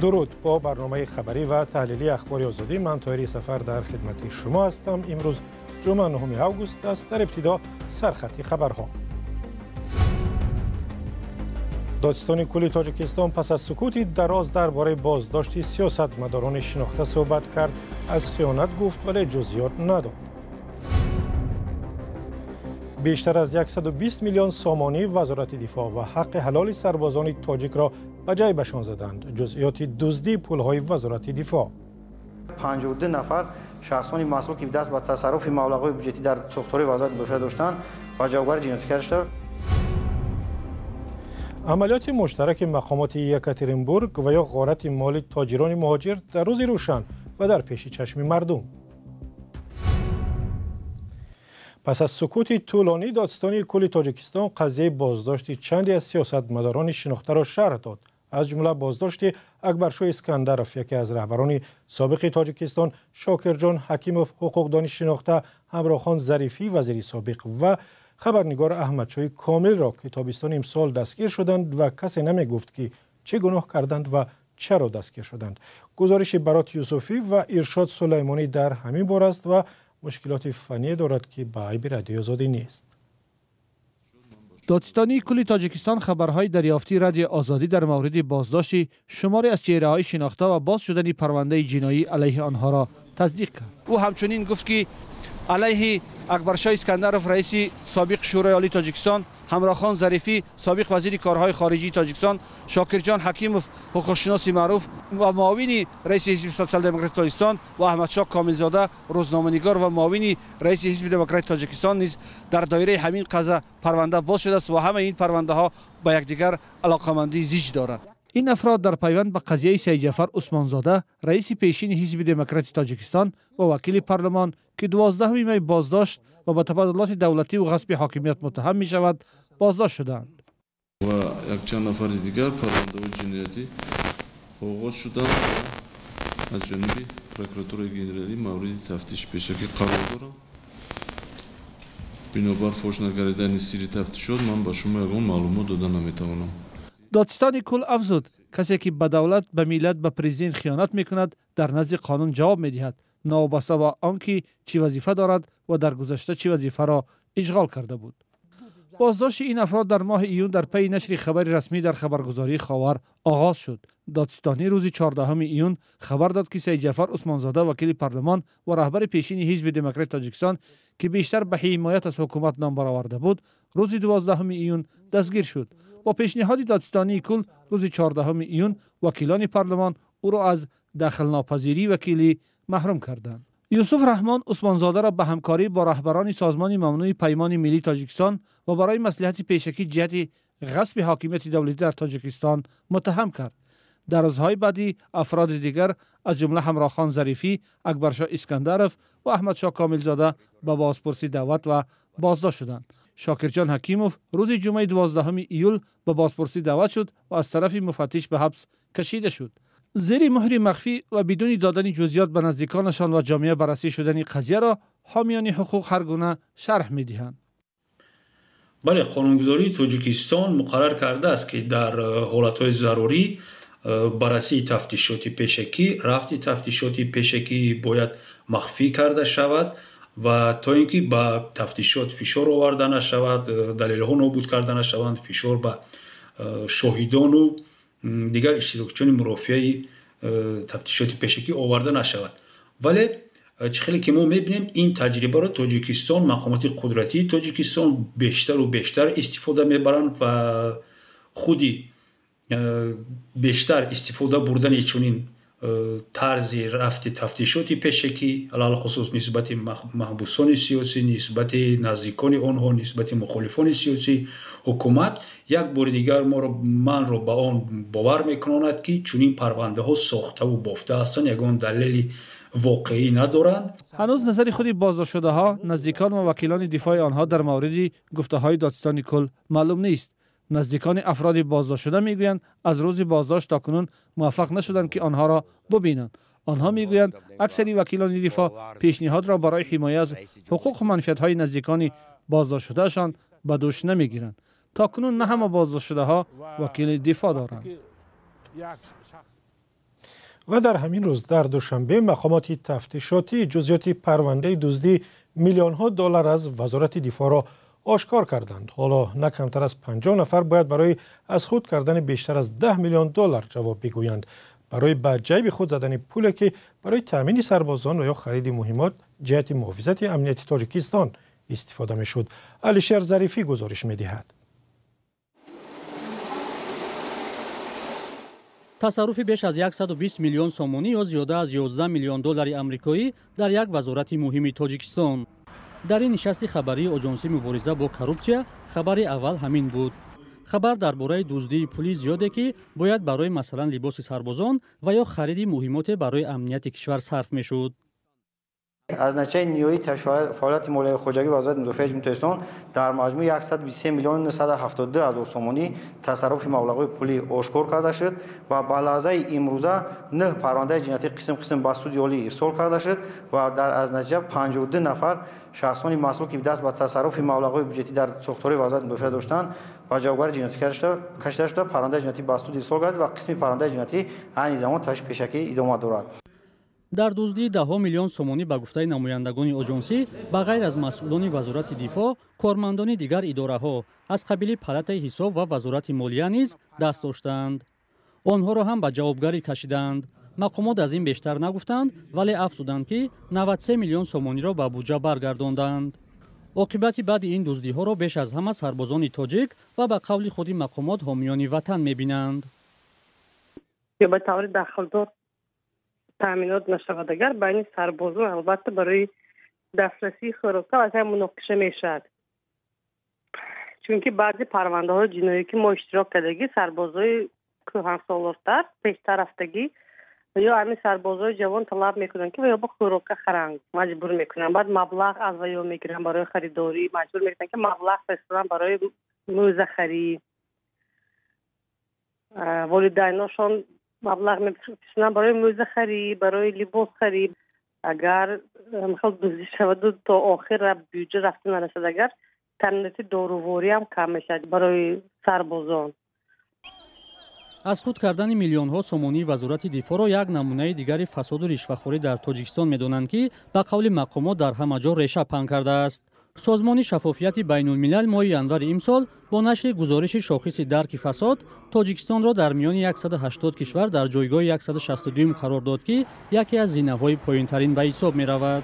Дуруд, бо барномаи хабарӣ ва таҳлилии Ахбори Озодӣ ман Тоҳири Сафар дар хидмати шумо ҳастам. Имрӯз ҷумъа, 9 август аст. Дар ибтидо сархати хабарҳо. Додситони кулли Тоҷикистон пас аз сукути дароз дар бораи боздошти сиёсатмадорони шинохта суҳбат кард. Аз хиёнат гуфт, вале ҷузъиёт надод. Бештар аз 120 миллион сомонӣ Вазорати дифоъ ва ҳаққи ҳалоли сарбозони тоҷикро ба ҷайбашон заданд. Ҷузъиёти дуздии пулҳои Вазорати дифоъ. 52 нафар шахсони масъул, ки даст ба тасарруфи маблағҳои буҷетӣ дар сохторҳои Вазорати мудофиа доштанд, ба ҷавобгари ҷиноятӣ карда шуданд. Амалиёти муштараки мақомоти Екатеринбург ва ё ғорати моли тоҷирони муҳоҷир дар рӯзи рӯшан ва дар пеши чашми мардум. Пас аз сукути тӯлонӣ Додситони кулли Тоҷикистон қазияи боздошти чанде аз сиёсатмадорони шинохтаро шарҳ дод. Аз ҷумла боздошти Акбаршоҳ Искандаров, яке аз раҳбарони собиқи Тоҷикистон, Шокирҷон Ҳакимов, ҳуқуқдони шинохта, Ҳамроҳхон Зарифӣ, вазири собиқ ва хабарнигор Аҳмадшоҳи Комилро, ки тобистони имсол дастгир шуданд ва касе намегуфт, ки чӣ гуноҳ карданд ва чаро дастгир шуданд. Гузориши Барот Юсуфӣ ва Иршод Сулаймонӣ дар ҳамин бора аст ва мушкилоти фанние дорад, ки ба айби Радиои Озодӣ нест. Додситонии кулли Тоҷикистон хабарҳои дарёфтии Радиои Озодӣ дар мавриди боздошти шуморе аз чеҳраҳои шинохта ва боз шудани парвандаи ҷиноӣ алайҳи онҳоро тасдиқ кард. Ӯ ҳамчунин гуфт, ки алайҳи Акбаршоҳ Искандаров, раиси собиқ Шӯрои Олии Тоҷикистон, Ҳамроҳхон Зарифӣ, собиқ вазири корҳои хориҷии Тоҷикистон, Шокирҷон Ҳакимов, ҳуқуқшиноси маъруф ва муовини раиси ҳизби Сотсиал-демократии Тоҷикистон ва Аҳмадшоҳ Комилзода, рӯзноманигор ва муовини раиси ҳизби Демократии Тоҷикистон низ дар доираи ҳамин қаза парванда боз шудааст ва ҳамаи ин парвандаҳо ба якдигар алоқамандии зич доранд. Ин афрод дар пайванд ба қазияи Сайидҷафар Усмонзода, раиси пешини ҳизби Демократии Тоҷикистон ва вакили парлумон, ки 12 май боздошт ва ба табаддулоти давлативу ғасби ҳокимият муттаҳам мешавад, боздошт шудаанд. Ва якчанд нафари дигар парвандаҳои ҷиноятӣ оғоз шуданд ва аз ҷониби прокуратураи генералӣ мавриди тафтиши пешакӣ қарор доранд. Бинобар фош нагардидани сирри тафтишот ман ба шумо ягон маълумот дода наметавонам. Додситони кул афзуд, касе ки ба давлат, ба миллат, ба президент хиёнат мекунад, дар назди қонун ҷавоб медиҳад, новобаста ба он ки чӣ вазифа дорад ва дар гузашта чӣ вазифаро ишғол карда буд. Боздошти ин афрод дар моҳи июн дар пайи нашри хабари расмӣ дар хабаргузории Ховар оғоз шуд. Додситонӣ рӯзи 14 июн хабар дод, ки Сайидҷафар Усмонзода, вакили парлумон ва раҳбари пешини ҳизби Демократии Тоҷикистон, ки бештар ба ҳимоят аз ҳукумат ном бароварда буд, рӯзи 12 июн дастгир шуд. Бо пешниҳоди Додситонии кул рӯзи 14 июн вакилони парлумон ӯро аз дахлнопазирии вакилӣ маҳрум карданд. Юсуф Раҳмон Усмонзодаро ба ҳамкорӣ бо раҳбарони созмони мамнӯи Паймони миллии Тоҷикистон ва барои маслиҳати пешакӣ ҷиҳати ғасби ҳокимияти давлатӣ дар Тоҷикистон муттаҳам кард. Дар рӯзҳои баъдӣ афроди дигар, аз ҷумла Ҳамроҳхон Зарифӣ, Акбаршоҳ Искандаров ва Аҳмадшоҳ Комилзода ба бозпурсӣ даъват ва боздошт шуданд. Шокирҷон Ҳакимов рӯзи ҷумъаи 12 июл ба бозпурсӣ даъват шуд ва аз тарафи муфаттиш ба ҳабс кашида шуд. Зери муҳри махфӣ ва бидуни додани ҷузъиёт ба наздиконашон ва ҷомеа баррасӣ шудани қазияро ҳомиёни ҳуқуқ ҳар гуна шарҳ медиҳанд. Бале, қонунгузории Тоҷикистон муқаррар кардааст, ки дар ҳолатҳои зарурӣ баррасии тафтишоти пешакӣ, рафти тафтишоти пешакӣ бояд махфӣ карда шавад ва то ин ки ба тафтишот фишор оварда нашавад, далелҳо нобуд карда нашаванд, фишор ба шоҳидону дигар иштирокчиёни мурофиаи тафтишоти пешакӣ оварда нашавад. Вале чӣ хеле ки мо мебинем, ин таҷрибаро Тоҷикистон, мақомоти қудратии Тоҷикистон бештару бештар истифода мебаранд ва худи бештар истифода бурдани чунин тарзи рафти тафтишоти пешакӣ, алалхусус нисбати маҳбусони сиёсӣ, нисбати наздикони онҳо, нисбати мухолифони сиёсӣ ҳукумат як бори дигар моро манро ба он бовар мекунонад, ки чунин парвандаҳо сохтаву бофта ҳастанд, ягон далели воқеӣ надоранд. Ҳанӯз назари худи боздоштшудаҳо, наздикон ва вакилони дифои онҳо дар мавриди гуфтаҳои додситони кул маълум нест. Наздикони афроди боздоштшуда мегӯянд, аз рӯзи боздошт то кунун муваффақ нашуданд, ки онҳоро бубинанд. Онҳо мегӯянд, аксари вакилони дифоъ пешниҳодро барои ҳимоя аз ҳуқуқу манфиатҳои наздикони боздоштшудаашон ба дӯш намегиранд. То кунун на ҳама боздоштшудаҳо вакили дифоъ доранд. Ва дар ҳамин рӯз дар Душанбе мақомоти тафтишотӣ ҷузъиёти парвандаи дуздии миллионҳо доллар аз Вазорати дифоъро ошкор карданд. Ҳоло на камтар аз 50 нафар бояд барои аз худ кардани бештар аз 10 миллион доллар ҷавоб бигӯянд. Барои ба ҷайби худ задани пуле, ки барои таъмини сарбозон ва ё хариди муҳимот ҷиҳати муҳофизати амнияти Тоҷикистон истифода мешуд. Алишер Зарифӣ гузориш медиҳад. Тасарруфи беш аз 120 миллион сомонӣ ё зиёда аз 11 миллион доллари амрикоӣ дар як вазорати муҳими Тоҷикистон. Дар ин нишасти хабарии Оҷонсии мубориза бо коррупсия хабари аввал ҳамин буд. Хабар дар бораи дуздии пули зиёде, ки бояд барои масалан либоси сарбозон ва ё хариди муҳимоте барои амнияти кишвар сарф мешуд. Аз натиҷаи ниҳоии фаъолияти молияи хоҷагии Вазорати мудофиаи Ҷумҳурии Тоҷикистон дар маҷмӯъ 123 миллион 972 ҳазор сомонӣ тасарруфи маблағҳои пулӣ ошкор карда шуд ва ба лаҳзаи имрӯза 9 парвандаи ҷиноятӣ қисм қисм ба суди олӣ ирсол карда шуд ва дар аз натиҷа 52 нафар шахсони масъул, ки даст ба тасарруфи маблағҳои бюҷетӣ дар сохторҳои Вазорати мудофиа доштанд, ба ҷавобгари ҷиноятӣ кашида шуда, парвандаи ҷиноятӣ ба суд ирсол гардид ва қисми парвандаи ҷиноятӣ айни замон тафтиши пешакӣ идома дорад. Дар дуздии даҳҳо миллион сомонӣ ба гуфтаи намояндагони оҷонсӣ ба ғайр аз масъулони Вазорати дифоъ, кормандони дигар идораҳо аз қабили палатаи ҳисоб ва Вазорати молия низ даст доштаанд. Онҳоро ҳам ба ҷавобгарӣ кашидаанд. Мақомот аз ин бештар нагуфтанд, вале афзуданд, ки 93 миллион сомониро ба буҷа баргардонданд. Оқибати баъди ин дуздиҳоро беш аз ҳама сарбозони тоҷик ва ба қавли худи мақомот ҳомиёни ватан мебинанд. Ба таври дахлдор таъминот нашавад, агар байни сарбозон албатта барои дастрасии хӯрока аллакай муноқиша мешавад, чунки баъзе парвандаҳои ҷиноӣ, ки мо иштирок кардагӣ, сарбозои кӯҳансолортар пештар рафтагӣ ё ҳамин сарбозои ҷавон талаб мекунанд, ки ё ба хӯрока харанд, маҷбур мекунанд, баъд маблағ аз ваё мегиранд барои харидорӣ, маҷбур мекунанд, ки маблағ фиристоданд барои мӯзахарӣ, волидайношон маблағ мефиристанд барои мӯзахарӣ, барои либосхарӣ. Агар хел дуздӣ шаваду то охир бюҷет рафта нарасад, агар таъминоти доруворӣ ҳам кам мешавад барои сарбозон. Аз худ кардани миллионҳо сомонии Вазорати дифоъро як намунаи дигари фасоду ришвахорӣ дар Тоҷикистон медонанд, ки ба қавли мақомот дар ҳама ҷо реша паҳн кардааст. Созмони шаффофияти байнулмилал моҳи январи имсол бо нашри гузориши шохиси дарки фасод Тоҷикистонро дар миёни 180 кишвар дар ҷойгоҳи 162 қарор дод, ки яке аз зинаҳои поёнтарин ба ҳисоб меравад.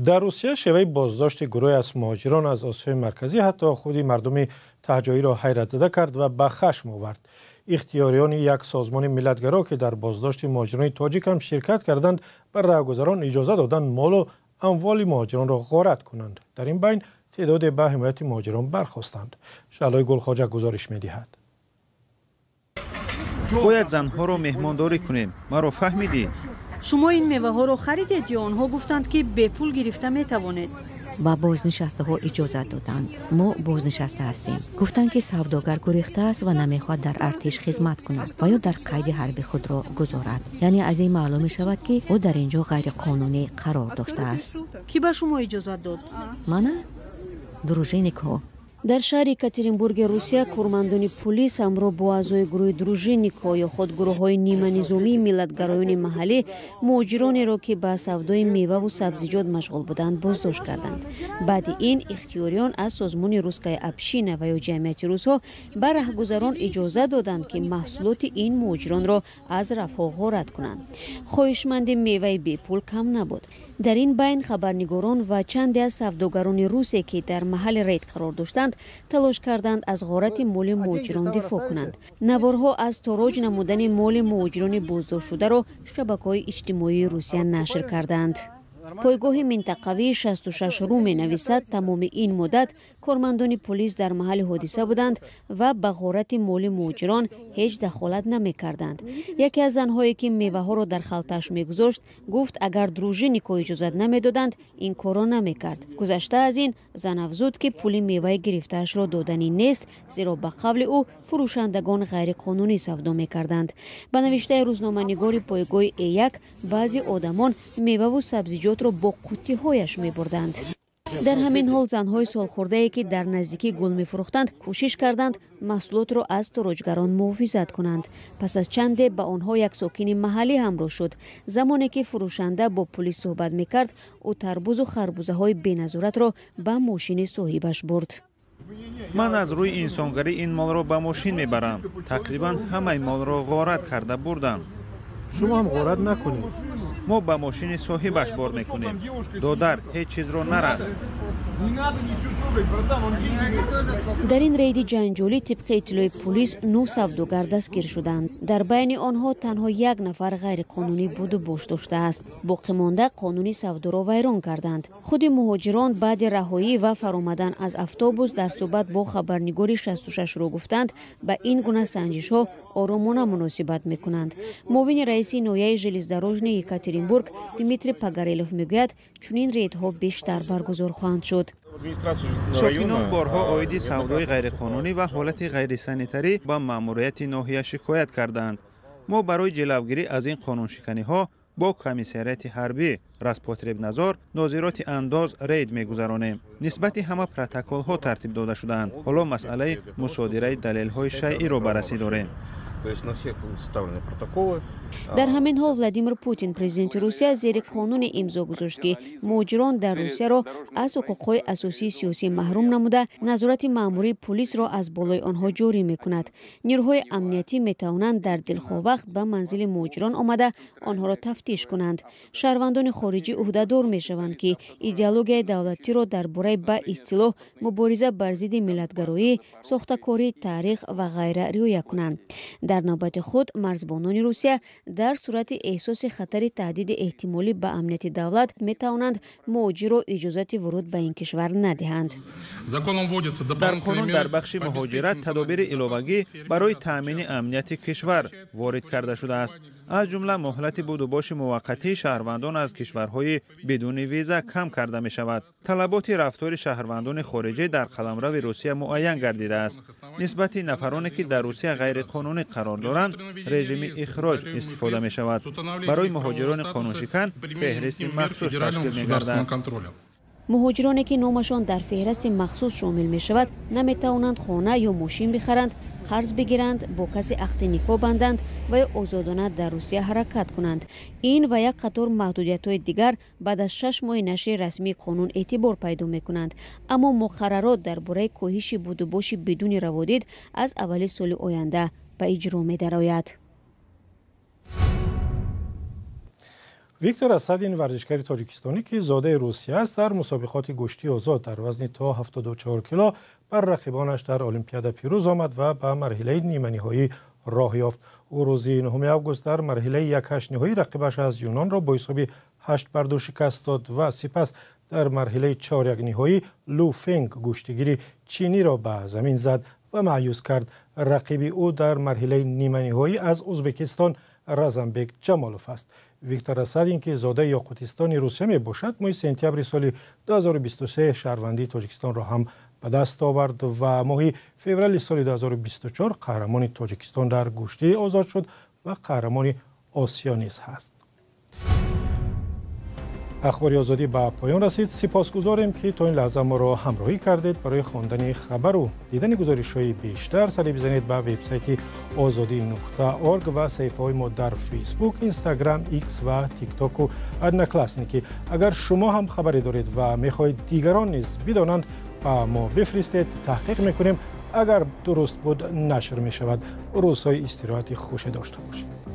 Дар Русия шеваи боздошти гурӯҳе аз муҳоҷирон аз Осиёи Марказӣ ҳатто худи мардуми таҳҷоиро ҳайратзада кард ва ба хашм овард. Ихтиёриёни як созмони миллатгаро, ки дар боздошти муҳоҷирони тоҷик ҳам ширкат карданд, ба раҳгузарон иҷоза доданд молу амволи муҳоҷиронро ғорат кунанд. Дар ин байн теъдоде ба ҳимояти муҳоҷирон бархостанд. Шаълои Гулхоҷа гузориш медиҳад. Бояд занҳоро меҳмондорӣ кунем. Маро фаҳмидӣ? Шумо ин меваҳоро харидед ё онҳо гуфтанд, ки бепул гирифта метавонед? Ба бознишастаҳо иҷозат доданд. Мо бознишаста ҳастем. Гуфтанд, ки савдогар гурехтааст ва намехоҳад дар артиш хизмат кунад ва ё дар қайди ҳарби худро гузорад. Яъне аз ин маълум мешавад, ки ӯ дар ин ҷо ғайриқонунӣ қарор доштааст. Кӣ ба шумо иҷозат дод? Мана дружинникҳо. Дар шаҳри Екатеринбурги Русия кормандони пулис ҳамроҳ бо аъзои гурӯҳи дружинникҳо ё худ гурӯҳҳои ниманизомии миллатгароёни маҳаллӣ муҳоҷиронеро, ки ба савдои меваву сабзиҷот машғул буданд, боздошт карданд. Баъди ин ихтиёриён аз созмони Русская община ва ё ҷамъияти русҳо ба раҳгузарон иҷоза доданд, ки маҳсулоти ин муҳоҷиронро аз рафҳо ғорат кунанд. Хоҳишманди меваи бепул кам набуд. Дар ин байн хабарнигорон ва чанде аз савдогарони русе, ки дар маҳалли рейд қарор доштанд, талош карданд аз ғорати моли муҳоҷирон дифоъ кунанд. Наворҳо аз тороҷ намудани моли муҳоҷирони боздоштшударо шабакаҳои иҷтимоии Русия нашр карданд. Пойгоҳи минтақавии 66 ру менависад, тамоми ин муддат кормандони полис дар маҳалли ҳодиса буданд ва ба ғорати моли муҳоҷирон ҳеҷ дахолат намекарданд. Яке аз занҳое, ки меваҳоро дар халтааш мегузошт, гуфт, агар дружиннико иҷозат намедоданд, ин корро намекард. Гузашта аз ин, зан афзуд, ки пули меваи гирифтаашро доданӣ нест, зеро ба қавли ӯ фурӯшандагон ғайриқонунӣ савдо мекарданд. Ба навиштаи рӯзноманигори пойгоҳи Э1, баъзе одамон меваву сабзиҷотро бо қуттиҳояш мебурданд. Дар ҳамин ҳол, занҳои солхӯрдае, ки дар наздикӣ гул мефурӯхтанд, кӯшиш карданд маҳсулотро аз тороҷгарон муҳофизат кунанд. Пас аз чанде ба онҳо як сокини маҳаллӣ ҳамроҳ шуд. Замоне ки фурӯшанда бо пулис суҳбат мекард, ӯ тарбузу харбузаҳои беназоратро ба мошини соҳибаш бурд. Ман аз рӯи инсонгарӣ ин молро ба мошин мебарам. Тақрибан ҳамаи молро ғорат карда бурдам. Шумо ҳам ғорат накунед. Мо ба мошини соҳибаш бор мекунем. Додар, ҳеҷ чизро нарас. Дар ин рейди ҷанҷолӣ, тибқи иттилои пулис, нӯ савдогар дастгир шуданд. Дар байни онҳо танҳо як нафар ғайриқонунӣ буду бош доштааст. Боқимонда қонуни савдоро вайрон карданд. Худи муҳоҷирон баъди раҳоӣ ва фаромадан аз автобус дар суҳбат бо хабарнигори 66 рӯ гуфтанд, ба ин гуна санҷишҳо оромона муносибат мекунанд. Муовини раиси ноҳияи Железнодорожный Екатеринбург Дмитрий Пагарелов мегӯяд, чунин рейдҳо бештар баргузор хоҳанд шуд. Сокинон борҳо оиди савдои ғайриқонунӣ ва ҳолати ғайрисанитарӣ ба маъмурияти ноҳия шикоят карданд. Мо барои ҷилавгирӣ аз ин қонуншиканиҳо бо комиссариати ҳарбӣ, Роспотребнадзор, нозироти андоз рейд мегузаронем. Нисбати ҳама протоколҳо тартиб дода шудаанд. Ҳоло масъалаи мусодираи далелҳои шайъиро баррасӣ дорем. Дар ҳамин ҳол, Владимир Путин, президенти Русия, зери қонуне имзо гузошт, ки муҳоҷирон дар Русияро аз ҳуқуқҳои асосии сиёсӣ маҳрум намуда, назорати маъмурии пулисро аз болои онҳо ҷорӣ мекунад. Нирӯҳои амниятӣ метавонанд дар дилхоҳ вақт ба манзили муҳоҷирон омада, онҳоро тафтиш кунанд. Шаҳрвандони хориҷӣ ӯҳдадор мешаванд, ки идеологияи давлатиро дар бораи ба истилоҳ мубориза бар зидди миллатгароӣ, сохтакории таърих ва ғайра риоя кунанд. Дар навбати худ, марзбонони Русия дар сурати эҳсоси хатари таҳдиди эҳтимолӣ ба амнияти давлат метавонанд муҳоҷирро иҷозати вуруд ба ин кишвар надиҳанд. Дар қонун дар бахши муҳоҷират тадобири иловагӣ барои таъмини амнияти кишвар ворид карда шудааст. Аз ҷумла муҳлати будубоши муваққатии шаҳрвандон аз кишварҳои бидуни виза кам карда мешавад. Талаботи рафтори шаҳрвандони хориҷӣ дар қаламрави Русия муайян гардидааст. Нисбати нафароне, ки дар Русия ғайриқонунӣ қарор доранд, режими ихроҷ истифода мешавад. Барои муҳоҷирони қонуншикан феҳристи махсус ташкил мегардад. Муҳоҷироне, ки номашон дар феҳристи махсус шомил мешавад, наметавонанд хона ё мошин бихаранд, қарз бигиранд, бо касе ахди никоҳ банданд ва ё озодона дар Русия ҳаракат кунанд. Ин ва як қатор маҳдудиятҳои дигар баъд аз 6 моҳи нашри расмии қонун эътибор пайдо мекунанд. Аммо муқаррарот дар бораи коҳиши будубоши бидуни раводид аз аввали соли оянда ба иҷро медарояд. Виктор Асадин, варзишгари тоҷикистонӣ, ки зодаи Русия аст, дар мусобиқоти гӯштии озод дар вазни то 74 кило бар рақибонаш дар Олимпиада пирӯз омад ва ба марҳилаи ниманиҳоӣ роҳ ёфт. Ӯ рӯзи 9 август дар марҳилаи 1/8 ниҳоӣ рақибаш аз Юнонро бо ҳисоби 8-2 шикаст дод ва сипас дар марҳилаи 4/1 ниҳоӣ Лу Фенг, гӯштигири чиниро, ба замин зад ва маъюс кард. Рақиби ӯ дар марҳилаи ниманиҳоӣ аз Ӯзбекистон Разамбек Ҷамолов аст. Виктор Асадин, ки зодаи Ёқутистони Русия мебошад, моҳи сентябри соли 2023 шаҳрвандии Тоҷикистонро ҳам ба даст овард ва моҳи феврали соли 2024 қаҳрамони Тоҷикистон дар гӯштии озод шуд ва қаҳрамони Осиё низ ҳаст. Ахбори Озодӣ ба поён расид. Сипосгузорем, ки то ин лаҳза моро ҳамроҳӣ кардед. Барои хондани хабару дидани гузоришҳои бештар сари бизанед ба вебсайти озодӣ.орг ва саҳифаҳои мо дар Фейсбук, Инстаграм, Икс ва Тиктоку Одноклассники. Агар шумо ҳам хабаре доред ва мехоҳед дигарон низ бидонанд, ба мо бифиристед, таҳқиқ мекунем. Агар дуруст буд, нашр мешавад. Рӯзҳои истироҳати хуше дошта бошед.